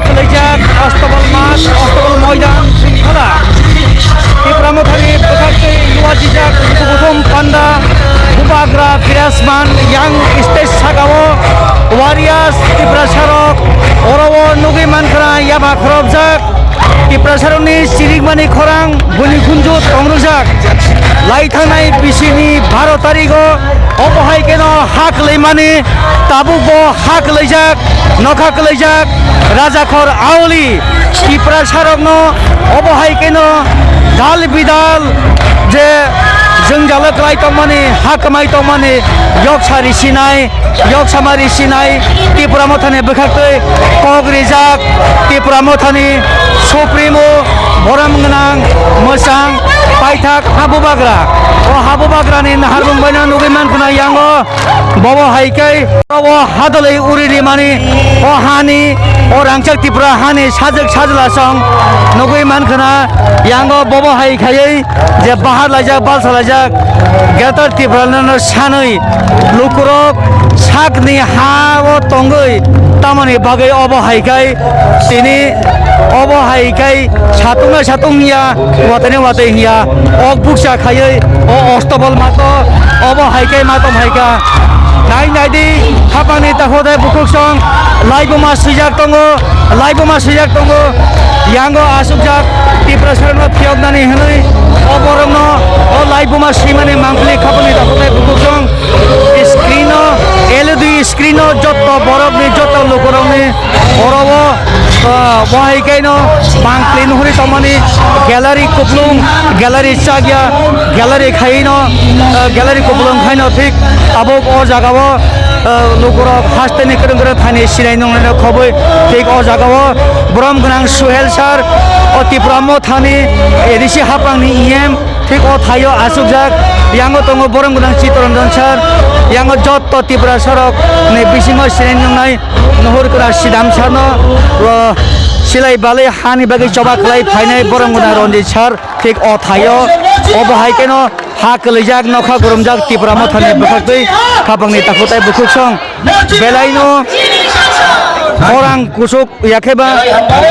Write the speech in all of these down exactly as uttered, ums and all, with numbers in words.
Khwlaijak Ostobol Math, Ostobol Moidan, Shringkhola. Tipra Mothani bwkhaktwi yuajijak Kuthum Panda, Bubagra Birasman, Young Stage sakao Warriors Tiprasarok oro o nugwi mankha yaba khorobjak. Tiprasarokni chirikmani khorang buini khunju tongrwjak. Lai thangnai bisini baro tarigo obo hai kheno ha kwlaimani, tabukbo ha kwlaijak, nokha kwlaijak Rajakhor Aoli Tiprasarokno obo hai kheno dal bidal je jwngjalo kwlai tongmani, ha kwmai tongmani, yoksa risinai, yoksama risinai Tipra Mothani bwkhaktwi kok rijak Tipra Mothani Supremo borom gwnang mwchang paithak habubagra. O habubagrani naharmung baino nugwi mankha yango. Bobo hai khe o hadalwi uri rimani, o hani, o rangchak Tipra hani sajwk sajla song nugwi mankha yango. Bobo hai khaiwi je bahar laijak, balsa laijak, Greater Tipraland no sanwi lukurok sakni ha o tongwi tamoni bagwi obo hai khai tini obo hai khai satung na satung ya, watani watai ya, ok bukcha khaiwi o Ostobol Mato obo hai khai matom hai kha. Nai nai di, khapangni takhuk tai bukhuk song, laibuma swijak tongo, laibuma swijak tongo, yango asukjak Tiprasarokno phiyoknani hwnwi o borokno o laibuma swijmani mangpili khapangni takhuk tai bukhuk song screen o, L E D screen o jotto borokni, jotto lukurokni oro o, ah, bo hai khe no mangpili nuhuri tongmani gallery kuplung, gallery chakya, gallery khai no, ah, gallery kuplung khai no thik abo o jaga o, ah, lukurok haste ni kwrwng kwrwng thani sinai nung nai khobwi thik o jaga o borom gwnang Suhel sir, o Tipra Mothani A D C hapang ni E M, thik o thaio asukjak, yango tongo borom gwnang Chittaranjan sir, yango jotto Tiprasarok ni bisingo sinai nungnai Nuhur Kwra Sidam sir no, o, silai balai hani bagwi choba khlai phainai borom gwnang Ranjit sir, thik o thaio obo hai kheno ha kwlaijak, nokha gurumjak Tipra Mothani bwkhaktwi khapangni takhuk tai bukhuk song belaino khorang kuchuk yakheba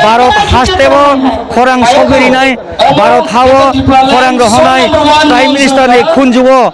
Bharat hasteo khorang sogwi rinai, Bharat hao khorang rohonai Prime Minister ni khunjugo